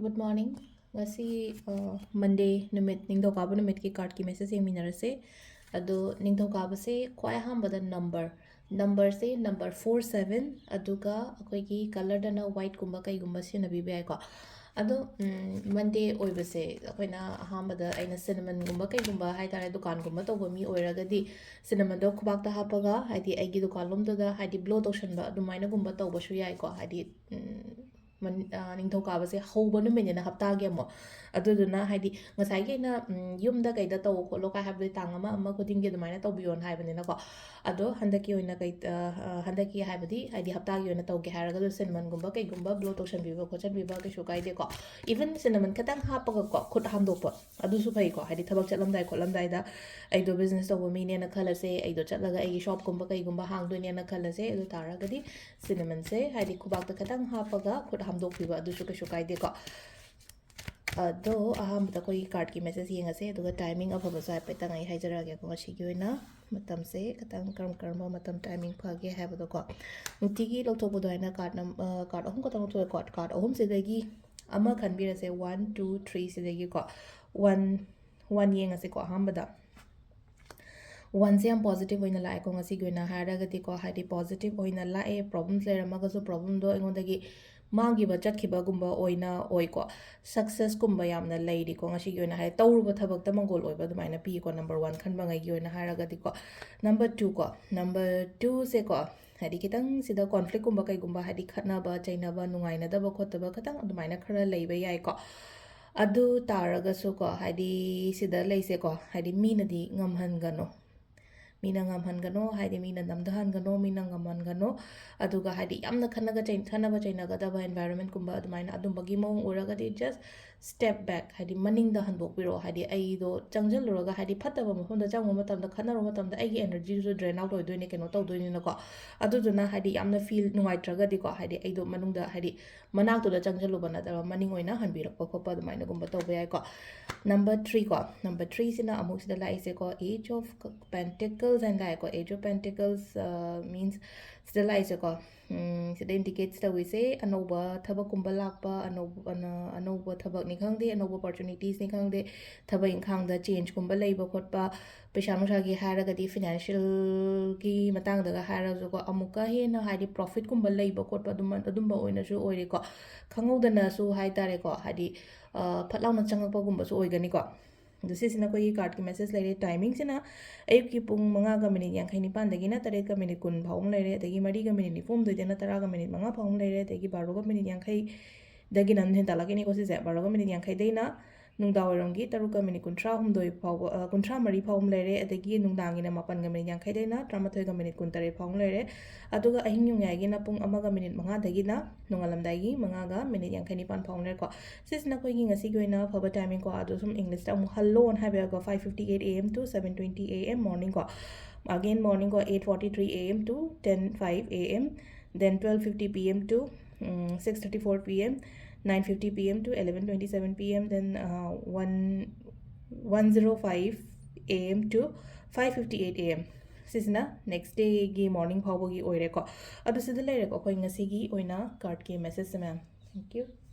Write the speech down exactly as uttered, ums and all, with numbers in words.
Good morning. ꯉꯁꯤ ꯃꯟꯗꯦ ꯅꯨꯃꯤꯠ, ꯅꯤꯡꯊꯧꯀꯥꯕ ꯅꯨꯃꯤꯠꯀꯤ ꯀꯥꯔꯠꯀꯤ ꯃꯦꯁꯦꯖ ꯌꯦꯡꯃꯤꯟꯅꯔꯁꯦ꯫ ꯑꯗꯣ ꯅꯤꯡꯊꯧꯀꯥꯕꯁꯦ ꯈ꯭ꯋꯥꯏ ꯑꯍꯥꯟꯕꯗ ꯅꯝꯕꯔ, ꯅꯝꯕꯔꯁꯦ ꯅꯝꯕꯔ ꯐꯣꯔ ꯁꯕꯦꯟ, ꯑꯗꯨꯒ ꯑꯩꯈꯣꯏꯒꯤ ꯀꯂꯔꯗꯅ ꯋꯥꯏꯠꯀꯨꯝꯕ ꯀꯩꯒꯨꯝꯕ ꯁꯤꯖꯤꯟꯅꯕꯤꯕ ꯌꯥꯏꯀꯣ꯫ ꯑꯗꯣ ꯃꯟꯗꯦ ꯑꯣꯏꯕꯁꯦ ꯑꯩꯈꯣꯏꯅ ꯑꯍꯥꯟꯕꯗ ꯑꯩꯅ ꯁꯤꯅꯃꯟꯒꯨꯝꯕ ꯀꯩꯒꯨꯝꯕ ꯍꯥꯏꯇꯥꯔꯦ, ꯗꯨꯀꯥꯟꯒꯨꯝꯕ ꯇꯧꯕ ꯃꯤ ꯑꯣꯏꯔꯒꯗꯤ ꯁꯤꯅꯃꯟꯗꯣ ꯈꯨꯕꯥꯛꯇ ꯍꯥꯞꯄꯒ, ꯍꯥꯏꯗꯤ ꯑꯩꯒꯤ ꯗꯨꯀꯥꯟ ꯂꯣꯝꯗꯨꯗ ꯍꯥꯏꯗꯤ ꯕ꯭ꯂꯣ ꯇꯧꯁꯟꯕ ꯑꯗꯨꯃꯥꯏꯅꯒꯨꯝꯕ ꯇꯧꯕꯁꯨ ꯌꯥꯏꯀꯣ꯫ ꯍꯥꯏꯗꯤ ꯃꯟ-, ꯑ, ꯅꯤꯡꯊꯧꯀꯥꯕꯁꯦ ꯍꯧꯕ ꯅꯨꯃꯤꯠꯅꯤꯅ ꯍꯞꯇꯥꯒꯤ ꯑꯃꯨꯛ꯫ ꯑꯗꯨꯗꯨꯅ ꯍꯥꯏꯗꯤ ꯉꯁꯥꯏꯒꯤ ꯑꯩꯅ, ꯎꯝ, ꯌꯨꯝꯗ ꯀꯩꯗ ꯇꯧ ꯈꯣꯠꯂꯣ ꯀꯥꯏ ꯍꯥꯏꯕꯗꯤ ꯇꯥꯡ ꯑꯃ, ꯑꯃ ꯈꯨꯗꯤꯡꯒꯤ ꯑꯗꯨꯃꯥꯏꯅ ꯇꯧꯕꯤꯌꯣꯅ ꯍꯥꯏꯕꯅꯤꯅꯀꯣ꯫ ꯑꯗꯣ ꯍꯟꯗꯛꯀꯤ ꯑꯣꯏꯅ ꯀꯩ, ꯑ, ꯑ, ꯍꯟꯗꯛꯀꯤ ꯍꯥꯏꯕꯗꯤ, ꯍꯥꯏꯗꯤ ꯍꯞꯇꯥꯒꯤ ꯑꯣꯏꯅ ꯇꯧꯒꯦ ꯍꯥꯏꯔꯒꯁꯨ ꯁꯤꯅꯃꯟꯒꯨꯝꯕ ꯀꯩꯒꯨꯝꯕ ꯕ꯭ꯂꯣ ꯇꯧꯁꯟꯕꯤꯕ ꯈꯣꯠꯆꯟꯕꯤꯕ ꯀꯩꯁꯨ ꯀꯥꯏꯗꯦꯀꯣ꯫ Even ꯁꯤꯅꯃꯟ ꯈꯤꯇꯪ ꯍꯥꯞꯄꯒꯀꯣ, ꯈꯨꯠ ꯍꯥꯝꯗꯣꯛꯄ ꯑꯗꯨꯁꯨ ꯐꯩꯀꯣ꯫ ꯍꯥꯏꯗꯤ ꯊꯕꯛ ꯆꯠꯂꯝꯗꯥꯏ ꯈꯣꯠꯂꯝꯗꯥꯏꯗ, ꯑꯩꯗꯣ ꯕꯤꯖꯤꯅꯦꯁ ꯇꯧꯕ ꯃꯤꯅꯦꯅ ꯈꯜꯂꯁꯦ, ꯑꯩꯗꯣ ꯆꯠꯂꯒ ꯑꯩꯒꯤ ꯁꯣꯞꯀꯨꯝꯕ ꯀꯩꯒꯨꯝꯕ ꯍꯥꯡꯗꯣꯏꯅꯦꯅ ꯈꯜꯂꯁꯦ, ꯑꯗꯨ ꯇꯥꯔꯒꯗꯤ ꯁꯤꯅꯃꯟꯁꯦ ꯍꯥꯏꯗꯤ ꯈꯨꯕꯥꯛꯇ ꯈꯤꯇꯪ ꯍꯥꯞꯄꯒ ꯈꯨꯠ ꯍꯥꯝꯗꯣꯛꯄꯤꯕ ꯑꯗꯨꯁꯨ ꯀꯩꯁꯨ ꯀꯥꯏꯗꯦꯀꯣ꯫ ꯑꯗꯣ ꯑꯍꯥꯟꯕꯗ ꯑꯩꯈꯣꯏꯒꯤ ꯀꯥꯔꯠꯀꯤ ꯃꯦꯁꯦꯖ ꯌꯦꯡꯉꯁꯦ, ꯑꯗꯨꯒ ꯇꯥꯏꯃꯤꯡ ꯑꯐꯕꯁꯨ ꯍꯥꯏꯐꯦꯠꯇꯪ ꯑꯩ ꯍꯥꯏꯖꯔꯛꯑꯒꯦꯀꯣ꯫ ꯉꯁꯤꯒꯤ ꯑꯣꯏꯅ ꯃꯇꯝꯁꯦ ꯈꯤꯇꯪ ꯀꯔꯝ ꯀꯔꯝꯕ ꯃꯇꯝ ꯇꯥꯏꯃꯤꯡ ꯐꯒꯦ ꯍꯥꯏꯕꯗꯣꯀꯣ꯫ ꯅꯨꯡꯇꯤꯒꯤ ꯂꯧꯊꯣꯛꯄꯗꯣ ꯍꯥꯏꯅ ꯀꯥꯔꯠ ꯅꯝ-, ꯑ, ꯀꯥꯔꯠ ꯑꯍꯨꯝ ꯈꯛꯇꯪ ꯂꯧꯊꯣꯛꯑꯦꯀꯣ꯫ ꯀꯥꯔꯠ ꯑꯍꯨꯝꯁꯤꯗꯒꯤ ꯑꯃ ꯈꯟꯕꯤꯔꯁꯦ, ꯋꯥꯟ, ꯇꯨ, ꯊ꯭ꯔꯤꯁꯤꯗꯒꯤꯀꯣ꯫ ꯋꯥꯟ, ꯋꯥꯟ ꯌꯦꯡꯉꯁꯦꯀꯣ ꯑꯍꯥꯟꯕꯗ꯫ ꯋꯥꯟꯁꯦ ꯌꯥꯝ ꯄꯣꯖꯤꯇꯤꯚ ꯑꯣꯏꯅ ꯂꯥꯛꯑꯦꯀꯣ ꯉꯁꯤꯒꯤ ꯑꯣꯏꯅ ꯍꯥꯏꯔꯒꯗꯤꯀꯣ, ꯍꯥꯏꯗꯤ ꯄꯣꯖꯤꯇꯤꯚ ꯑꯣꯏꯅ ꯂꯥꯛꯑꯦ꯫ ꯄ꯭ꯔꯣꯕ꯭ꯂꯦꯝꯁ ꯂꯩꯔꯝꯃꯒꯁꯨ ꯄ꯭ꯔꯣꯕ꯭ꯂꯦꯝꯗꯣ ꯑꯩꯉꯣꯟꯗꯒꯤ ꯃꯥꯡꯈꯤꯕ ꯆꯠꯈꯤꯕꯒꯨꯝꯕ ꯑꯣꯏꯅ ꯑꯣꯏꯀꯣ꯫ ꯁꯛꯁꯦꯁꯀꯨꯝꯕ ꯌꯥꯝꯅ ꯂꯩꯔꯤꯀꯣ ꯉꯁꯤꯒꯤ ꯑꯣꯏꯅ, ꯍꯥꯏꯗꯤ ꯇꯧꯔꯨꯕ ꯊꯕꯛꯇ ꯃꯪꯒꯣꯜ ꯑꯣꯏꯕ ꯑꯗꯨꯃꯥꯏꯅ ꯄꯤꯀꯣ, ꯅꯝꯕꯔ ꯋꯥꯟ ꯈꯟꯕꯉꯩꯒꯤ ꯑꯣꯏꯅ ꯍꯥꯏꯔꯒꯗꯤꯀꯣ꯫ ꯅꯝꯕꯔ ꯇꯨ ꯀꯣ, ꯅꯝꯕꯔ ꯇꯨꯁꯦꯀꯣ, ꯍꯥꯏꯗꯤ ꯈꯤꯇꯪ ꯁꯤꯗ ꯀꯣꯟꯐ꯭ꯂꯤꯛꯀꯨꯝꯕ ꯀꯩꯒꯨꯝꯕ, ꯍꯥꯏꯗꯤ ꯈꯠꯅꯕ ꯆꯩꯅꯕ, ꯅꯨꯡꯉꯥꯏꯅꯗꯕ ꯈꯣꯠꯇꯕ ꯈꯤꯇꯪ ꯑꯗꯨꯃꯥꯏꯅ ꯈꯔ ꯂꯩꯕ ꯌꯥꯏꯀꯣ꯫ ꯑꯗꯨ ꯇꯥꯔꯒꯁꯨꯀꯣ, ꯍꯥꯏꯗꯤ ꯁꯤꯗ ꯂꯩꯁꯦꯀꯣ, ꯍꯥꯏꯗꯤ ꯃꯤꯅꯗꯤ ꯉꯝꯍꯟꯒꯅꯣ꯫ ꯃꯤꯅ ꯉꯝꯍꯟꯒꯅꯣ, ꯍꯥꯏꯗꯤ ꯃꯤꯅ ꯅꯝꯊꯍꯟꯒꯅꯣ, ꯃꯤꯅ ꯉꯝꯍꯟꯒꯅꯣ꯫ ꯑꯗꯨꯒ ꯍꯥꯏꯗꯤ ꯌꯥꯝꯅ ꯈꯠꯅꯒ ꯆꯩ-, ꯈꯠꯅꯕ ꯆꯩꯅꯒꯗꯕ environmentꯀꯨꯝꯕ ꯑꯗꯨꯃꯥꯏꯅ ꯑꯗꯨꯝꯕꯒꯤ ꯃꯑꯣꯡ ꯎꯔꯒꯗꯤ just step back, ꯍꯥꯏꯗꯤ ꯃꯅꯤꯡꯗ ꯍꯟꯗꯣꯛꯄꯤꯔꯛꯑꯣ꯫ ꯍꯥꯏꯗꯤ ꯑꯩꯗꯣ ꯆꯪꯁꯤꯜꯂꯨꯔꯒ, ꯍꯥꯏꯗꯤ ꯐꯠꯇꯕ ꯃꯐꯝꯗ ꯆꯪꯕ ꯃꯇꯝꯗ, ꯈꯠꯅꯔꯨꯕ ꯃꯇꯝꯗ ꯑꯩꯒꯤ energyꯗꯨꯁꯨ drain out ꯑꯣꯏꯗꯣꯏꯅꯦ, ꯀꯩꯅꯣ ꯇꯧꯗꯣꯏꯅꯤꯅꯀꯣ꯫ ꯑꯗꯨꯗꯨꯅ ꯍꯥꯏꯗꯤ ꯌꯥꯝꯅ feel ꯅꯨꯡꯉꯥꯏꯇ꯭ꯔꯒꯗꯤꯀꯣ, ꯍꯥꯏꯗꯤ ꯑꯩꯗꯣ ꯃꯅꯨꯡꯗ, ꯍꯥꯏꯗꯤ ꯃꯅꯥꯛꯇꯨꯗ ꯆꯪꯁꯤꯜꯂꯨꯕ ꯅꯠꯇꯕ ꯃꯅꯤꯡ ꯑꯣꯏꯅ ꯍꯟꯕꯤꯔꯛꯄ ꯈꯣꯠꯄ ꯑꯗꯨꯃꯥꯏꯅꯒꯨꯝꯕ ꯇꯧꯕ ꯌꯥꯏꯀꯣ꯫ ꯅꯝꯕꯔ ꯊ꯭ꯔꯤ ꯀꯣ, ꯅꯝꯕꯔ ꯊ꯭ꯔꯤꯁꯤꯅ ꯑꯃꯨꯛ ꯁꯤꯗ ꯂꯥꯛꯏꯁꯦꯀꯣ, Age of Pentacles ꯍꯥꯏꯅ ꯂꯥꯛꯑꯦꯀꯣ꯫ Age of Pentacles, ꯑ, means ꯁꯤꯗ ꯂꯥꯛꯏꯁꯦꯀꯣ, ꯎꯝ, ꯁꯤꯗ indicate ꯇꯧꯔꯤꯁꯦ ꯑꯅꯧꯕ ꯊꯕꯛꯀꯨꯝꯕ ꯂꯥꯛꯄ, ꯑꯅꯧꯕ, ꯑꯅ-, ꯑꯅꯧꯕ ꯊꯕꯛꯅꯤ ꯈꯪꯗꯦ, ꯑꯅꯧꯕ opportunitiesꯅꯤ ꯈꯪꯗꯦ, ꯊꯕꯛ ꯏꯪꯈꯥꯡꯗ changeꯀꯨꯝꯕ ꯂꯩꯕ ꯈꯣꯠꯄ, ꯄꯩꯁꯥ ꯅꯨꯡꯁꯥꯒꯤ ꯍꯥꯏꯔꯒꯗꯤ financialꯒꯤ ꯃꯇꯥꯡꯗꯒ ꯍꯥꯏꯔꯁꯨꯀꯣ, ꯑꯃꯨꯛꯀ ꯍꯦꯟꯅ ꯍꯥꯏꯗꯤ profitꯀꯨꯝꯕ ꯂꯩꯕ ꯈꯣꯠꯄ ꯑꯗꯨꯝ, ꯑꯗꯨꯝꯕ ꯑꯣꯏꯅꯁꯨ ꯑꯣꯏꯔꯦꯀꯣ꯫ ꯈꯪꯍꯧꯗꯅꯁꯨ ꯍꯥꯏ ꯇꯥꯔꯦꯀꯣ, ꯍꯥꯏꯗꯤ, ꯑ, ꯐꯠ ꯂꯥꯎꯅ ꯆꯪꯉꯛꯄꯒꯨꯝꯕꯁꯨ ꯑꯣꯏꯒꯅꯤꯀꯣ꯫ ꯑꯗꯣ ꯁꯤꯁꯤꯅ ꯑꯩꯈꯣꯏꯒꯤ cardꯀꯤ message ꯂꯩꯔꯦ꯫ Timingꯁꯤꯅ ꯑꯌꯨꯛꯀꯤ ꯄꯨꯡ ꯃꯉꯥꯒ minute ꯌꯥꯡꯈꯩ ꯅꯤꯄꯥꯟꯗꯒꯤꯅ ꯇꯔꯦꯠꯀ minute ꯀꯨꯟ ꯐꯥꯎ ꯑꯃ ꯂꯩꯔꯦ, ꯑꯗꯒꯤ ꯃꯔꯤꯒ minute ꯅꯤꯐꯨ ꯍꯨꯝꯗꯣꯏꯗꯩꯅ ꯇꯔꯥꯒ minute ꯃꯉꯥ ꯐꯥꯎ ꯑꯃ ꯂꯩꯔꯦ, ꯑꯗꯒꯤ ꯕꯥꯔꯣꯒ minute ꯌꯥꯡꯈꯩꯗꯒꯤꯅ ꯑꯗꯨꯝ ꯍꯦꯟꯒꯠꯂꯛꯀꯅꯤꯀꯣ ꯁꯤꯁꯦ꯫ ꯕꯥꯔꯣꯒ minute ꯌꯥꯡꯈꯩꯗꯩꯅ ꯅꯨꯡꯗꯥꯡ ꯋꯥꯏꯔꯝꯒꯤ ꯇꯔꯨꯛꯀ minute ꯀꯨꯟꯊ꯭ꯔꯥ ꯍꯨꯝꯗꯣꯏ ꯐꯥꯎꯕ, ꯑ, ꯀꯨꯟꯊ꯭ꯔꯥ ꯃꯔꯤ ꯐꯥꯎ ꯑꯃ ꯂꯩꯔꯦ, ꯑꯗꯒꯤ ꯅꯨꯡꯗꯥꯡꯒꯤꯅ ꯃꯥꯄꯟꯒ minute ꯌꯥꯡꯈꯩꯗꯩꯅ ꯇꯔꯥꯃꯥꯊꯣꯏꯒ minute ꯀꯨꯟꯇꯔꯦꯠ ꯐꯥꯎ ꯑꯃ ꯂꯩꯔꯦ, ꯑꯗꯨꯒ ꯑꯍꯤꯡ ꯅꯣꯡꯌꯥꯏꯒꯤꯅ ꯄꯨꯡ ꯑꯃꯒ minute ꯃꯉꯥꯗꯒꯤꯅ ꯅꯣꯡꯉꯥꯜꯂꯝꯗꯥꯏꯒꯤ ꯃꯉꯥꯒ minute ꯌꯥꯡꯈꯩ ꯅꯤꯄꯥꯟ ꯐꯥꯎ ꯑꯃ ꯂꯩꯔꯦꯀꯣ꯫ ꯁꯤꯁꯤꯅ ꯑꯩꯈꯣꯏꯒꯤ ꯉꯁꯤꯒꯤ ꯑꯣꯏꯅ ꯑꯐꯕ timing ꯀꯣ, ꯑꯗꯣ ꯁꯨꯝ Englishꯇ ꯑꯃꯨꯛ ꯍꯜꯂꯣꯅ ꯍꯥꯏꯕ ꯌꯥꯎꯏꯀꯣ, five fifty-eight A M to seven twenty A M morning ꯀꯣ, again morning ꯀꯣ, eight forty-three A M to ten five A M, then twelve fifty P M to, um, six thirty-four P M, nine fifty P M to eleven twenty-seven P M, then, uh, one, one zero five A M to five fifty-eight A M꯫ ꯁꯤꯁꯤꯅ next dayꯒꯤ morning ꯐꯥꯎꯕꯒꯤ ꯑꯣꯏꯔꯦꯀꯣ꯫ ꯑꯗꯨ ꯁꯤꯗ ꯂꯩꯔꯦꯀꯣ ꯑꯩꯈꯣꯏ ꯉꯁꯤꯒꯤ ꯑꯣꯏꯅ cardꯀꯤ messageꯁꯦ, ꯃꯌꯥꯝ꯫ Thank you꯫